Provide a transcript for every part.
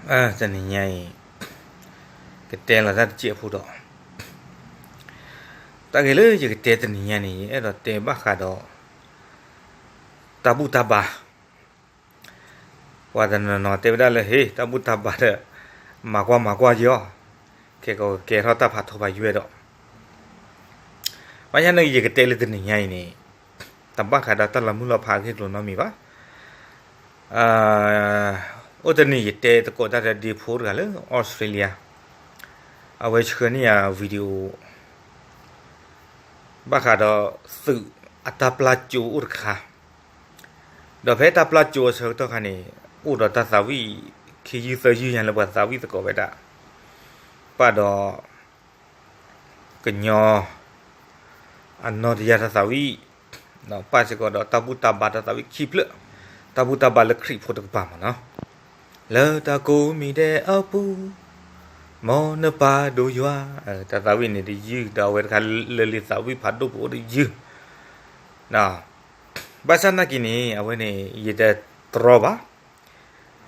တနံၤညါအံၤ ကတဲလီၤတၢ်တစဲးဖိဒီး တၢ်ဂ့ၢ်လၢယကတဲတနံၤညါန့ၣ် ယအဲၣ်ဒိးတဲဘၣ်ဃးဒီး တၢ်ဘူၣ်တၢ်ဘါ, ပှၤတနီၤနီၤတဲဝဲဒၣ်လၢ ဟ့ တၢ်ဘူၣ်တၢ်ဘါဒီး မၤကွၢ်မၤကွၢ်က့ၤအီၤ, ခဲကီးကကဲထီၣ်တၢ်ဖးထီဖးယွဲၢ်ဒီး ဘၣ်ဆၣ်န့ၣ် ယကတဲလၢတနံၤညါအံၤန့ၣ် တဘၣ်ဃးဒီးတၢ်လီၤမုၢ်လီၤဖးအဂ့ၢ်အကျိၤနီတမံၤဘၣ်. အိၣ်တနံၤယတဲသကိးတၢ်ဒီးဒ့ဖိတဂၤလၢ Australia, အဝဲဆှၢန့ၢ်ယၤ video ဘၣ်ဃးဒီးသုးအတၢ်ပျၢ်ကၠိအိၣ်တခါ, ဒီးဖဲတၢ်ပျၢ်ကၠိအဆၢကတီၢ်ခါန့ၣ် အိၣ်ဒီးတၢ်သးဝံၣ်ခံယုၢ်သၢယုၢ်ညါလၢပှၤသးဝံၣ်သကိးဝဲဒၣ်, ပၣ်ဒီး ကညီ အနီၢ်တယၢ်တၢ်သးဝံၣ်, ပၣ်စ့ၢ်ကီးဒီးတၢ်ဘူၣ်တၢ်ဘါတၢ်သးဝံၣ်ခံဖျၢၣ်, တၢ်ဘူၣ်တၢ်ဘါလၢခရံာ်ဖိတကပၤမ့ၢ်နီၤ, လၢတၢ်ကိးမံၤဒဲးအပူၤ, မ်နပၢ်ဒိၣ်ယွၤ, တၢ်သးဝံၣ်န့ၣ်တယုၢ် ဒီးအဝဲတခါလၢလံာ်သးဝံၣ်ဖးဒိၣ်ပအိၣ်တယုၢ်, ဘၣ်ဆၣ်နာ်က့န့ၣ် အဝဲန့ၣ် ယတတြီဘၣ်,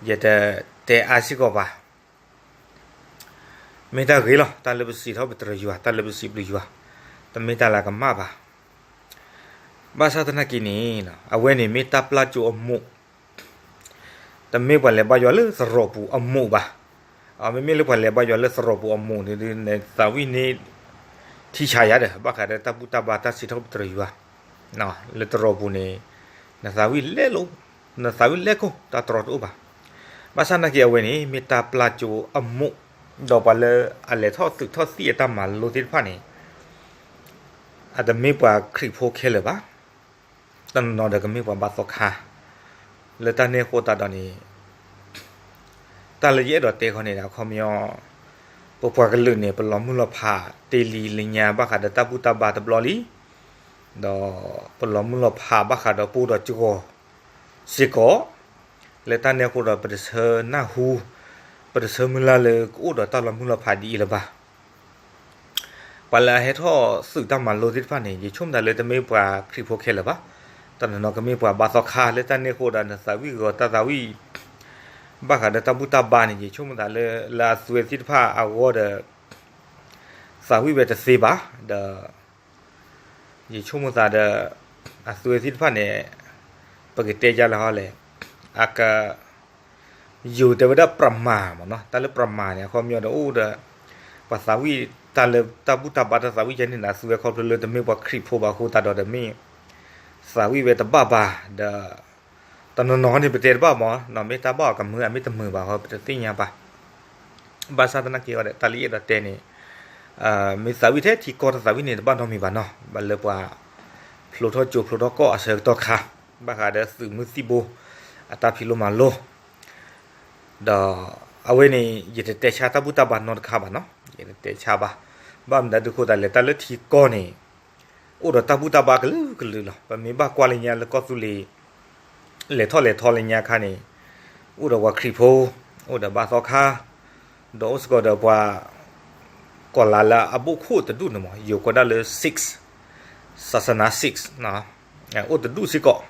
ယတတဲအါစ့ၢ်ကီးဘၣ် မ့ၢ်တၢ်ဂ့ၤလီၤ, တၢ်လၢပစံးထီၣ်ပတြၢၤယွၤ, တၢ်လၢပစံးဘျုးယွၤ, တမ့ၢ်တၢ်လၢကမၣ်ဘၣ်. ဘၣ်ဆၣ်သနာ်က့န့ၣ် အဝဲန့ၣ်မ့ၢ်တၢ်ပျၢ်ကၠိအမိၢ်, တမ့ၢ်ပှၤလဲၤဘါယွၤလၢသရိာ်ပူၤအမိၢ်ဘၣ်. မ့မ့ၢ်လၢပှၤလဲၤဘါယွၤလၢသရိာ်ပူၤအမိၢ်န့ၣ် နသးဝံၣ်န့ၢ် ထံဆးယၤဒီး ဘၣ်ဃးဒီးတၢ်ဘူၣ်တၢ်ဘါတၢ်စံးထီၣ်ပတြၢၤယွၤ လၢသရိာ်ပူၤန့ၣ် နသးဝံၣ်လဲလိာ်, နသးဝံၣ်လဲကိၢ် တၢ်တြီတအိၣ်ဘၣ်. ဘၣ်ဆၣ်နာ်က့အဝဲန့ၣ် မ့ၢ်တၢ်ပျၢ်ကၠိအမိၢ်, ဒီးပှၤလၢအလဲၤထီၣ်သုးထီၣ်သံၣ်အတၢ်မၤလိသ့ၣ်တဖၣ်န့ၣ် အတမ့ၢ်ပှၤခရံာ်ဖိခဲလၢာ်ဘၣ်. တနီၤနီၤဒီးကမ့ၢ်ပှၤဘါသီခါ, လၢတၢ်န့ၣ်အဃိသတးဒီးန့ၣ် တၢ်လၢယအဲၣ်ဒိးတဲခီန့ၣ်ဒီး အခီပညီ ပပှၤကလုာ်န့ၣ် ပလီၤမုၢ်လီၤဖးတ့ၢ်လံလၢညါဘၣ်ဃးဒီးတၢ်ဘူၣ်တၢ်ဘါတဘျီလံ, ဒီးပလီၤမုၢ်လီၤဖးဘၣ်ဃးဒီးပအိၣ်ဒီးစ့ၢ်ကီးစ့ၢ်ကီး, လၢတၢ်န့ၣ်အဃိဒီး ပတဆၢနၢ်ဟူ, ပတဆၢမုၢ်လၢ်လၢကအိၣ်ဒီးတၢ်လီၤမုၢ်လီၤဖးဒ်အံၤလၢၤဘၣ်. ပှၤလၢအဟဲထီၣ်သုးတၢ်မၤလိသ့ၣ်တဖၣ်န့ၣ် ယဆိကမိၣ်သးလၢတမ့ၢ်ပှၤခရံာ်ဖိခဲလၢာ်ဘၣ်. တနီၤနီၤကမ့ၢ်ပှၤဘါသီခါ လၢတၢ်န့ၣ်အဃိဒီး နသးဝံၣ်ဂီၤတၢ်သးဝံၣ် ဘၣ်ဃးဒီးတၢ်ဘူၣ်တၢ်ဘါန့ၣ် ယဆိကမိၣ်သးလၢ လၢအသုဝဲသ့ၣ်တဖၣ်အဂီၢ်ဒီး သးဝံၣ်ဝဲတသ့ဘၣ်ဒီး ယဆိကမိၣ်သးဒီး အသုဝဲသ့ၣ်တဖၣ်န့ၣ် ပကတဲယါလၢဟီလဲၣ်, အက ယိၤတဲဝဲဒၣ်ပြမၤမ့ၢ်နီၤ, တၢ်လၢပြမၤန့ၣ် အခီပညီဒီးအိၣ်ဒီး ပှၤသးဝံၣ်တၢ်လၢတၢ်ဘူၣ်တၢ်ဘါတၢ်သးဝံၣ်ယဲန့ၣ်ဒီး အသုဝဲခီဖျိလၢတမ့ၢ်ပှၤခရံာ်ဖိဘၣ်အဃိသတးဒီး တမ့ၢ်သးဝံၣ်ဝဲတဘၣ်ဘၣ်ဒီး တနီၤနီၤန့ၣ် ပတဲတဘၣ်မ့ၢ်နီၤ, မ့ၢ်တၢ်ဘၣ်အီၤကမုာ် အမ့ၢ်တမုာ်ဘၣ်ဃီ ပတသ့ၣ်ညါဘၣ်. ဘၣ်ဆၣ်သနာ်က့အီၤဒီး တၢ်လၢယအဲၣ်ဒိးတဲန့ၣ် မ့ၢ်သးဝံၣ်ထဲထံကီၢ်တၢ်သးဝံၣ်န့ၣ် တဘၣ်နီတမံၤဘၣ်နီၤ, ဘၣ်လၢပှၤဖျိထီၣ်ကၠိဖျိထီၣ်ကီၢ်အဆၢကတီၢ်ခါ ဘၣ်ဃးဒီးသုးမုၢ်သံၣ်ဘိ အတၢ်ဖံးလိမၤလိ ဒီးအဝဲန့ၣ် ယတတဲဆါတၢ်ဘူၣ်တၢ်ဘါနီတခါဘၣ်နီၤ, ယတတဲဆါဘၣ်. ဘၣ်မနုၤဒုးအဃိသတးလဲၣ်, တၢ်လၢထံကီၢ်န့ၣ် အိၣ်ဒီးတၢ်ဘူၣ်တၢ်ဘါကလုာ်ကလုာ်လီၤ. ပမ့ၢ်ဘၣ်ကွၢ်လၢညါလၢကီၢ်သူလ့ၤ လဲၤထီၣ်လဲၤထီလၢညါခါန့ၣ် အိၣ်ဒီးပှၤခရံာ်ဖိ, အိၣ်ဒီးဘါသီခါ, ဒီးအိၣ်စ့ၢ်ကီးဒီးပှၤ ကီၢ်လါလၢအဘိၣ်ခိၣ်တဒူၣ်န့ၣ်မ့ၢ် ယိၤကိးဒၣ်လၢ Sikh, စၤစနၤ Sikh အိၣ်တဒူၣ်စ့ၢ်ကီး.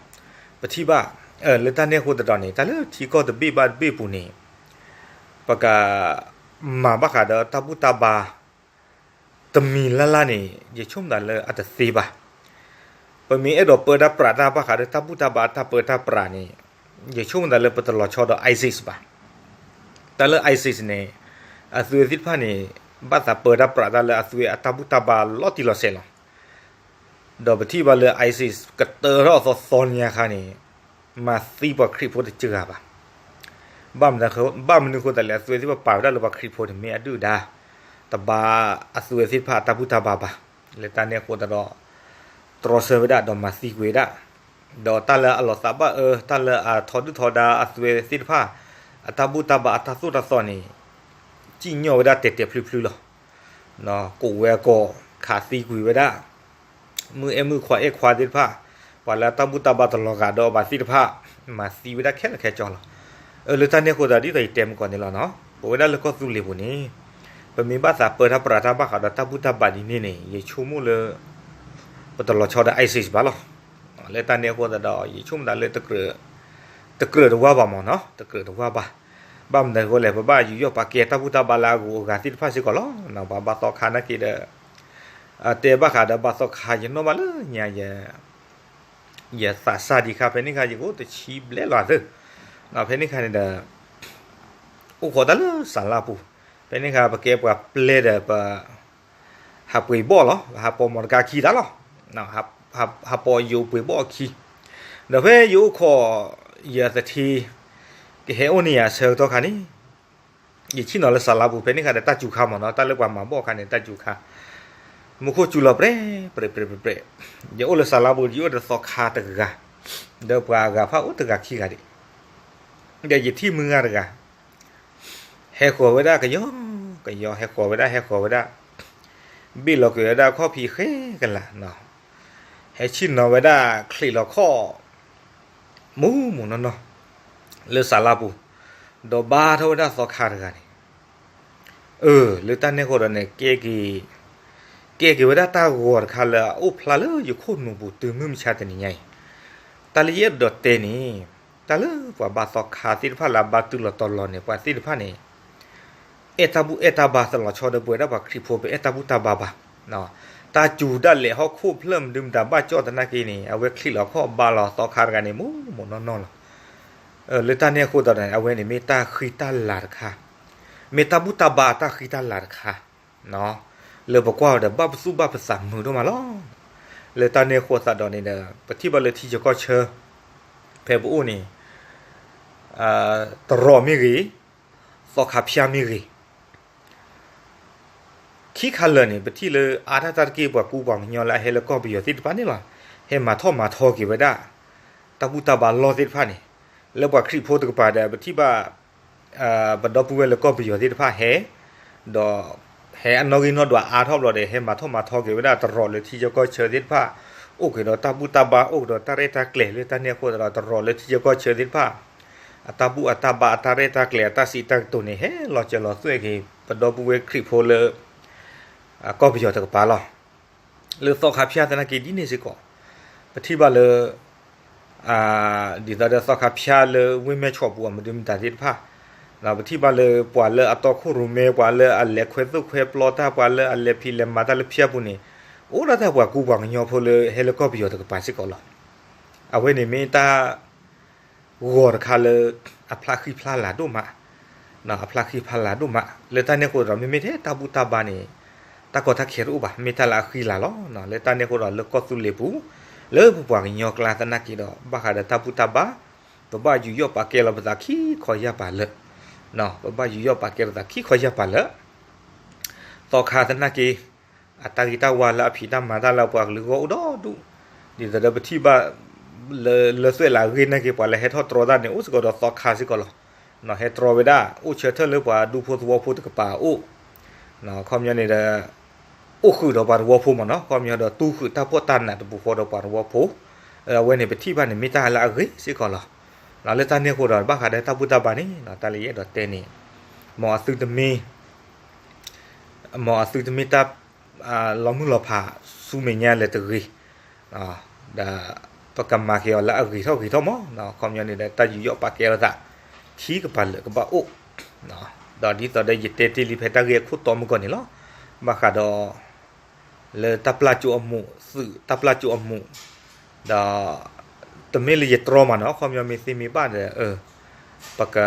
ပထံၣ်ဘၣ် လၢတၢ်န့ၣ်အဃိသတးဒီးန့ၣ် တၢ်လၢထံကီၢ်တဘ့ၣ်ဘၣ်တဘ့ၣ်အပူၤန့ၣ် ပကမၤဘၣ်ဃးဒီးတၢ်ဘူၣ်တၢ်ဘါ တမံၤလၢ်လၢ်န့ၣ် ယဆိကမိၣ်သးလၢအတသ့ဘၣ်. ပမ့ၢ်အဲၣ်ဒိးပၢတၢ်ပြးတၢ်ဘၣ်ဃးဒီးတၢ်ဘူၣ်တၢ်ဘါအတၢ်ပၢတၢ်ပြးန့ၣ် ယဆိကမိၣ်သးလၢပတလီၤဆီဒီး ISIS ဘၣ်. တၢ်လၢ ISIS န့ၣ် အသုဝဲသ့ၣ်တဖၣ်န့ၣ် ဘၣ်သးပၢတၢ်ပြးတၢ်လၢအသုဝဲအတၢ်ဘူၣ်တၢ်ဘါလီၤတံၢ်လီၤဆဲးလီၤ. ဒီးပထံၣ်ဘၣ်လၢ ISIS ကတၢထီၣ်အသီသီညါခါန့ၣ် မၤသံပှၤခရံာ်ဖိတစှၤဂၤဘၣ်. ဘၣ်မနုၤအဃိသတးလဲၣ် အသုဝဲသ့ၣ်တဖၣ်ပာ်ဝဲဒၣ်လၢပှၤခရံာ်ဖိန့ၣ် မ့ၢ်အဒုၣ်အဒါ တဘါအသုဝဲသ့ၣ်တဖၣ်အတၢ်ဘူၣ်တၢ်ဘါဘၣ်. လၢတၢ်န့ၣ်အဃိသတးဒီး တြီဆၢဝဲဒၣ်ဒီးမၤသံကွံာ်ဝဲဒၣ်, ဒီးတၢ်လၢအလီၤသးဘၣ်အၢ တၢ်လၢအထီဒုၣ်ထီဒါအသုဝဲသ့ၣ်တဖၣ် အတၢ်ဘူၣ်တၢ်ဘါအတၢ်သိၣ်တၢ်သီန့ၣ် စံၣ်ညီၣ်ဝဲဒၣ်တဲာ်တဲာ်ဖျုးဖျုးလီၤ. ကိးဝဲအကိး ခးသံကွံာ်ဝဲဒၣ် မုၢ်အဲၣ်မုၢ်ခွါအဲၣ်ခွါသ့ၣ်တဖၣ် ပှၤလၢအတၢ်ဘူၣ်တၢ်ဘါတလီၤဂာ်ဒီးအီၤဘၣ်သ့ၣ်တဖၣ် မၤသံဝဲဒၣ်ခဲလၢာ်ခဲဆ့လီၤ. အၢ လၢတၢ်န့ၣ်အဃိသတး ဒ်သိးယတဲမုၢ်ကီၢ်န့ၣ်လီၤနီၤ, ပဝဲဒၣ်လၢကီၢ်သူလ့ၤပူၤန့ၣ် ပမ့ၢ်ဘၣ်သးပၢတၢ်ပြးတၢ်ဘၣ်ဃးဒီးတၢ်ဘူၣ်တၢ်ဘါဒ်န့ၣ်န့ၣ် ယဆိကမိၣ်လၢ ပတလီၤဆီဒီး ISIS ဘၣ်လီၤ. လၢတၢ်န့ၣ်အဃိသတးဒီး ယဆိကမိၣ်သးလၢ တကြၢးတဝါဘၣ်မ့ၢ်နီၤ, တကြၢးတဝါဘၣ်. ဘၣ်မနုၤအဃိလဲၣ် ပဘၣ်ယူးယီၣ်ပာ်ကဲတၢ်ဘူၣ်တၢ်ဘါလၢအဂုၤအဂၤသ့ၣ်တဖၣ်စ့ၢ်ကီးလီၤ. ပှၤဘါသီခါနာ်က့ဒီး တဲဘၣ်ဃးဒီးဘါသီခါ ယနီၣ်ဘၣ်လၢညါ ယသးစၢ်ဒံးခါ ဖဲန့ၣ်ခါ ယကအိၣ်တဆံဘျဲၣ်လီၤသၢ, ဖဲန့ၣ်ခါန့ၣ်ဒီး အိၣ်ခိးတၢ်လၢစၤလါပူၤ, ဖဲန့ၣ်ခါ ပကဲပှၤပျဲဒီးပ ဟးပှ့ၤဘီၣ်လီၤ, ဟးပိာ်မီၢ်တကါခံတၢ်လီၤ, ဟးပိာ်ယိၤပှ့ၤဘီၣ်အခံ, ဒီးဖဲယအိၣ်ခိး ယသထ့ ကဟဲအိၣ်န့ၢ်ယၤဆၢကတီၢ်ခါန့ၣ် ယဆ့ၣ်နီၤလၢစၤလါပူၤ ဖဲန့ၣ်ခါဒီးတၢ်စူၤခါမ့ၢ်နီၤ တၢ်လၢပှၤမၤဘီၣ်ခါန့ၣ် တၢ်စူၤခါ, မူခိၣ်စူၤလီၤပြဲး ပြဲး ပြဲး ပြဲး ပြဲး, ယအိၣ်လၢစၤလါပူၤ ယအိၣ်ဒီးသီခါတဂၤ, ဒီးပှၤအဂၤဖၣ်အိၣ်တဂၤခံဂၤဒံး, ဒီးယထံၣ်မုၢ်ဂၤတဂၤ ဟဲဃီၤဝဲဒၣ်ကယီကယီ ဟဲဃီၤဝဲဒၣ် ဟဲဃီၤဝဲဒၣ်, ဘ့ၣ်လီၤကွံာ်ဝဲဒၣ်ခီၣ်ဖံးဃဲကလးနီၤ, ဟဲဆ့ၣ်နီၤဝဲဒၣ်ချံးလီၤခီၣ် မူးမူးနီၢ်နီၢ် လၢစၤလါပူၤ, ဒီးဘါထီၣ်ဝဲဒၣ်သီခါတဂၤန့ၣ်, အၢ လၢတၢ်န့ၣ်အဃိဒီးန့ၣ် ကဲက့ၤ ကဲက့ၤဝဲဒၣ်တၢ်ဂီၤတခါလၢအအိၣ်ဖျါလၢယခိၣ်နူာ်ပူၤ တုၤမုၢ်မဆါတနံၤညါအံၤ, တၢ်လၢယအဲၣ်ဒိးတဲန့ၣ်, တၢ်လၢပှၤဘါသီခါသ့ၣ်တဖၣ်လၢအဘါတုၤလီၤတီၤလီၤန့ၣ် ပှၤသ့ၣ်တဖၣ်န့ၣ် အဲၣ်တၢ်ဘူၣ်အဲၣ်တၢ်ဘါ တလီၤဆီဒီးပဝဲဒၣ်ပှၤခရံာ်ဖိ ပအဲၣ်တၢ်ဘူၣ်တၢ်ဘါဘၣ်, တၢ်စူၤဒၣ်လဲာ်ဟီၣ်ခိၣ်ဖျၢၣ်မနုၤမတၤဘၣ်ကၠီၣ်သနာ်က့န့ၣ် အဝဲချံးလီၤခီၣ်ဘါလီၤသီခါတဂၤန့ၣ် မူးမူးနီၢ်နီၢ်လီၤ. လၢတၢ်န့ၣ်အဃိသတးန့ၣ် အဝဲန့ၣ်မ့ၢ်တၢ်ဃံတၢ်လၤတခါ, မ့ၢ်တၢ်ဘူၣ်တၢ်ဘါအတၢ်ဃံတၢ်လၤတခါ လၢပကွၢ်အီၤဒီး ဘၣ်ပသူၣ်ဘၣ်ပသးမုာ်ဒိၣ်မးလီၤ. လၢတၢ်န့ၣ်အဃိသတးဒီးန့ၣ်ဒီး ပထံၣ်ဘၣ်လၢထံဆၢကီၢ်ဆၢ ဖဲပအိၣ်န့ၣ် တရီးမ့ၢ်ဂ့ၤ, သီခါဖၠါမ့ၢ်ဂ့ၤ, ခံခါလၢာ်န့ၣ် ပထံၣ်လၢအါတၢ်တၢ်တက့ၢ် ပှၤကူပှၤကညီလၢအဟဲလၢကီၢ်ပယီၤသ့ၣ်တဖၣ်န့ၣ်လီၤ. ဟဲမၤထီၣ်မၤထီက့ၤဝဲဒၣ် တၢ်ဘူၣ်တၢ်ဘါလီၢ်သ့ၣ်တဖၣ်န့ၣ်, လၢပှၤခရံာ်ဖိတကပၤဒီး ပထံၣ်ဘၣ် ပဒီပုၢ်ဝဲၢ်လၢကီၢ်ပယီၤသ့ၣ်တဖၣ်ဟဲ, ဒီး ဟဲအနီၣ်ဂံၢ်နီၣ်ဒွးအါထီၣ်ဘျီဒီး ဟဲမၤထီၣ်မၤထီက့ၤဝဲဒၣ်တရီးလၢထံဆၢကီၢ်ဆၢသ့ၣ်တဖၣ်, အိၣ်က့ၤဒီးတၢ်ဘူၣ်တၢ်ဘါ အိၣ်က့ၤဒီးတၢ်ရဲၣ်တၢ်ကျဲၤလၢတၢ်န့ၣ်အဃိသတးဒီး တရီးလၢထံဆၢကီၢ်ဆၢသ့ၣ်တဖၣ် အတၢ်ဘူၣ်အတၢ်ဘါအတၢ်ရဲၣ်တၢ်ကျဲၤအတၢ်စံးတၢ်ကတိၤန့ၣ် ဟဲလီၤစၢၤလီၤသွဲၣ်က့ၤ ပဒီပုၢ်ဝဲၢ်ခရံာ်ဖိလၢ ကီၢ်ပယီၤတကပၤလီၤ. လၢသီခါဖၠါသနာ်က့ဒ်န့ၣ်စ့ၢ်ကီး, ပထံၣ်ဘၣ်လၢ ဒ်သိးဒီးသီခါဖၠါလၢဝ့ၢ်မဲၢ်ဆီးပူၤအမနုၤမတၤသ့ၣ်တဖၣ်, ပထံၣ်ဘၣ်လၢပှၤလၢအတီခိၣ်ရိၣ်မဲ ပှၤလၢအလဲၤခွဲသိၣ်ခွဲပျီတၢ် ပှၤလၢအလဲၤဖံးလဲၤမၤတၢ်လၢဖၠါပူၤန့ၣ်, အိၣ်ဒၣ်တၢ်ပှၤကူပှၤကညီဖိလၢဟဲလၢကီၢ်ပယီၤတကပၤစ့ၢ်ကီးလီၤ. အဝဲန့ၣ်မ့ၢ်တၢ် ဂီၤတခါလၢ အဖျါဃံဖျါလၤဒိၣ်မး, အဖျါဃံဖျါလၤဒိၣ်မး လၢတၢ်န့ၣ်အဃိဒီး မ့မ့ၢ်ထဲတၢ်ဘူၣ်တၢ်ဘါန့ၣ် တၢ်ကီတၢ်ခဲတအိၣ်ဘၣ် မ့ၢ်တၢ်လၢအဃံလၤလီၤ. လၢတၢ်န့ၣ်အဃိဒီး လၢကီၢ်သူလ့ၤပူၤ လၢပပှၤကညီကျါသနာ်က့ဒီး ဘၣ်ဃးဒီးတၢ်ဘူၣ်တၢ်ဘါ ပဘၣ်ယူးယီၣ်ပာ်ကဲလီၤပသးခံခီယၢ်ပၤလၢာ်, ပဘၣ်ယူးယီၣ်ပာ်ကဲပသးခံခီယၢ်ပၤလၢာ် သီခါသနာ်က့ အတၢ်ဂ့ၤတၢ်ဝါလၢအဖံးတၢ်မၤတၢ်လၢအပှၤကလုာ်အဂီၢ်အိၣ်ဒီဒူၣ်, ဒ်သိးဒီးပထံၣ်ဘၣ် လၢသွဲၣ်လၢအဂ့ၢ်နာ်က့ ပှၤလၢဟဲထီၣ်တြီတၢ်န့ၣ် အိၣ်စ့ၢ်ကီးဒီးသီခါစ့ၢ်ကီးလီၤ. ဟဲတြီဝဲဒၣ် အိၣ်ဆၢထၢၣ်လၢပှၤဒူဖိသဝီဖိတကပၤအအိၣ်, ခီပညီန့ၣ်ဒီး အိၣ်ဃုာ်ဒီးပှၤသဝီဖိမ့ၢ်နီၤ, ခီပညီဒီးတူၢ်ဃုာ်တၢ်ဖှီၣ်တၢ်နးတပူၤဃီဒီးပှၤသဝီဖိ, အဝဲန့ၣ်ပထံၣ်ဘၣ်န့ၣ် မ့ၢ်တၢ်လၢအဂ့ၤစ့ၢ်ကီးလီၤ. လၢတၢ်န့ၣ်အဃိဒီး ဘၣ်ဃးဒီးတၢ်ဘူၣ်တၢ်ဘါန့ၣ် တၢ်လၢယအဲၣ်ဒိးတဲန့ၣ် မ်အသုတမ့ၢ် မ်အသုတမ့ၢ်တၢ် လီၤမုၢ်လီၤဖးဆူမဲာ်ညါလၢတဂ့ၤ, ဒီးပကမၤက့ၤအီၤလၢအဂ့ၤထီၣ်ဂ့ၤထီၣ်မး, ခီပညီန့ၣ်ဒီး တၢ်ယူးယီၣ်ပာ်ကဲလိာ်သး ခံကပၤလၢာ်ကဘၣ်အိၣ်, ဒီးဒ်သိးဒီးယတဲတ့ၢ်လံဖဲတၢ်ဂ့ၢ်အခိၣ်တီမုၢ်ကီၢ်န့ၣ်လီၤ. ဘၣ်ဃးဒီး လၢတၢ်ပျၢ်ကၠိအမူး သုးတၢ်ပျၢ်ကၠိအမူး, ဒီး တမ့ၢ်လၢယတြီမးနီၤ, ခီပညီမ့ၢ်သ့မ့ၢ်ဘၣ်ဒီး ပက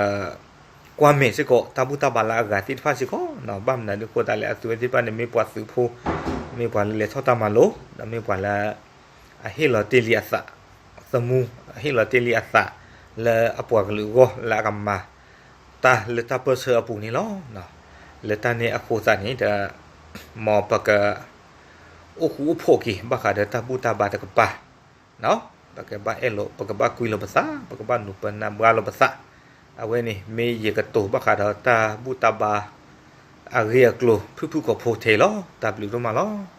ကွၢ်မဲာ်စ့ၢ်ကီး တၢ်ဘူၣ်တၢ်ဘါလၢအဂၤသ့ၣ်တဖၣ်စ့ၢ်ကီး, ဘၣ်မနုၤဒ်အဃိသတးလဲၣ် အသုဝဲသ့ၣ်တဖၣ်န့ၣ် မ့ၢ်ပှၤသုးဖိ, မ့ၢ်ပှၤလၢလဲၤထီၣ်တၢ်မၤလိ, ဒီးမ့ၢ်ပှၤလၢ အဟ့ၣ်လီၤတ့ၢ်လံအသး, သမူ အဟ့ၣ်လီၤတ့ၢ်လံအသး လၢအပှၤကလုာ်အဂီၢ် လၢအကမၤ တၢ်လၢတၢ်ပၢၢ်ဆၢအပူၤန့ၣ်လီၤ. လၢတၢ်န့ၣ်အဃိသတးန့ၣ်ဒီး မ်ပက အိၣ်ဃူအိၣ်ဖိးက့ၤ ဘၣ်ဃးဒီးတၢ်ဘူၣ်တၢ်ဘါတကပၤ, ပကဘၣ်အဲၣ်လိာ် ပကဘၣ်ကွံလိာ်ပသး ပကဘၣ်နူၤပၢၢ်နၢ်ဘှါလိာ်ပသး, အဝဲန့ၣ် မ့ၢ်ယကတိၤဘၣ်ဃးဒီးတၢ်ဘူၣ်တၢ်ဘါ အဂ့ၢ်အကျိၤ ဖုၣ်ဖုၣ်ကိာ်ဖိထဲအံၤလီၤ. တၢ်ဘျုးဒိၣ်မးလီၤ.